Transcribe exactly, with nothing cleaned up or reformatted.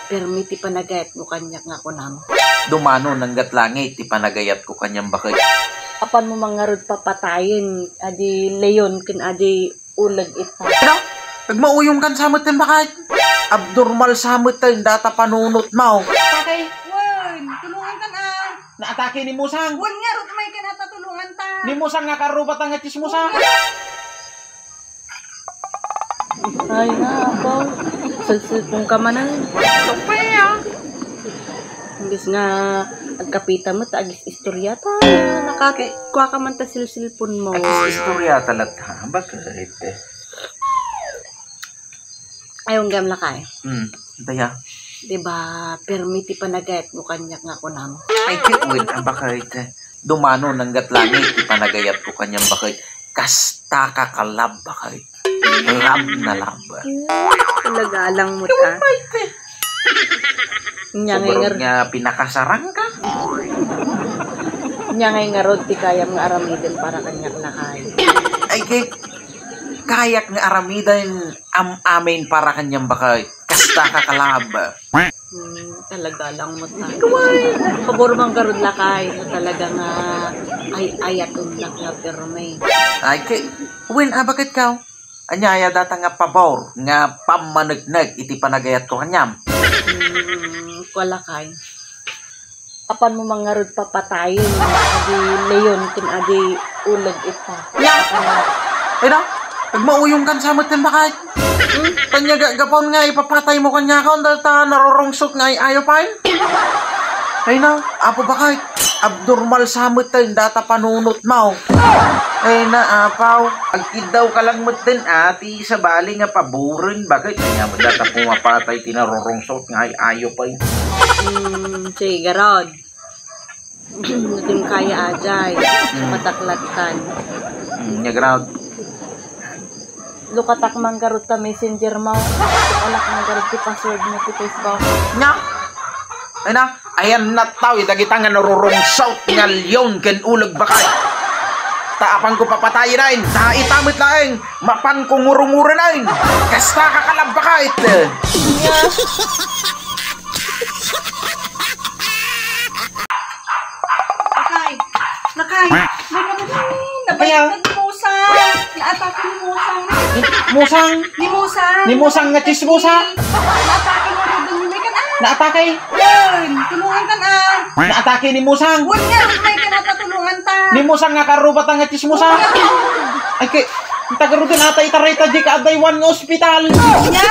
permi ti panagayatmo kaniak nga kunam. Dumano nangga't langit ti panagayatko kaniam, baket. Apanmo man ngarud papatayen adi leon ken adi uleg ita. Ano? Nagmauyongkan sa metten, baket. Abnormal sa metten data panunotmo. Bakit? Wen, tulungankan a. Naatake ni Musang. Wen ngarud, umayka a ta tulonganta. Ni Musang nga karrubatan nga tsismosa. Ay, nga, apo. Selselponka manen. Imbes nga agkapita met, agis-istorya ta. Nakaki-, kuaka man ta selselponmo. Agis-istorya ta latta. Bakit? Ay, unggam, lakay. Hmm, daya. Di ba, permi ti panagayatmo kaniak nga kunam? Ay, ket wen, a, baket. Dumano nangga't langit ti panagayatko kaniam, baket. Kasta ka ka-love, baket. Love na love. Talaga lang mo ta. Nya ngay Ubrod ngar- nga pinakasarang ka. Nya ngay ngarud ti kayam nga aramiden para kaniak, lakay. Ay, ket kayak nga aramiden am-amin para kaniam, baket. Kasta ka ka-love. Hmm, talaga lang mo ta. Pabor man garud, lakay, no talaga nga ay-ayatennak nga permi. Ay, ket wen, a, baket ka? Ania aya data nga pabor nga pammaneknek iti panagayatko kaniam? Hmm, kua, lakay. Apanmo man ngarud papatayen adi leon ken adi uleg ita. Nya? Ay na, nagmauyongkan sa metten, baket. Hmm? Ania ga-, gapuon nga ipapataymo kaniak, data narurungsot nga ay-ayo pay? Ay na, apo, baket. Abnormal sa metten data panunotmo. Ay na, apo. Agkiddawka lang metten, a, ti sabali nga paboren, baket. Ania met data pumapatay ti narurungsot nga ay-ayo pay? Hmm, sige, garud. Nutim kaya ajay, Hmm. Pataklattan. Hmm, nya garud. Lukatak man garud ta messenger mo. Alak man garud ti password mo ti Facebook. Nya? Ay na, ayan na tao, itagita nga narurungsot nga leon ken uleg, baket. Ta apanko papatayen, ta ita met laeng, mapanko ngurunguren. Kasta ka ka-love, baket. Nya? Lakay! Lakay! May naman! Kaya? Nabaliktad ni Musang! Naatake ni Musang! Musang! Ni Musang! Ni Musang nga tsismosa! Naatake ni Musang! May kan-, ah! Naatake! Wen! Tulungankan a! Naatake ni Musang! Wen nga! May kan-, a, tulunganta! Ni Musang nga karrubatan nga tsismosa! Ay, kay, tagaruden ata itaray ta di ka adaywan nga ospital! Nya?